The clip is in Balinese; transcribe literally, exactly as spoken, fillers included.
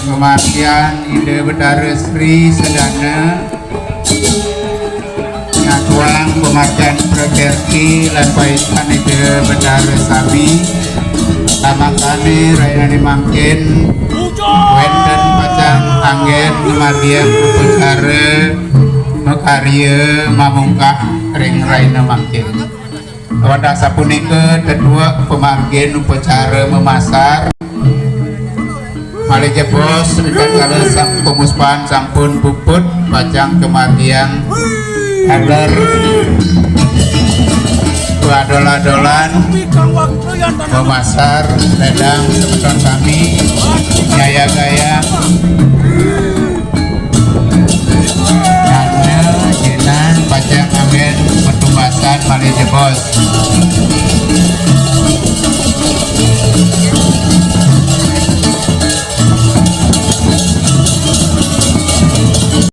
Pamargian Ida Betara Sri Sedana, ngatuang pamargian prakerti lan paican Ida Betara sami. Tamakane rainane mangkin wenten pacang anggen ngamargiang upacara makarya mamungkah ring raina mangkin. Wantah sapunika tetuek pamargin upacara memasar. Malih jebos ritatkala sang pemuspan sampun puput pacang kamargiang taler adol-adolan memasar ledang semeton sami nyaya gaya. Karena jinan pacang anggen petumbasan malih jebos.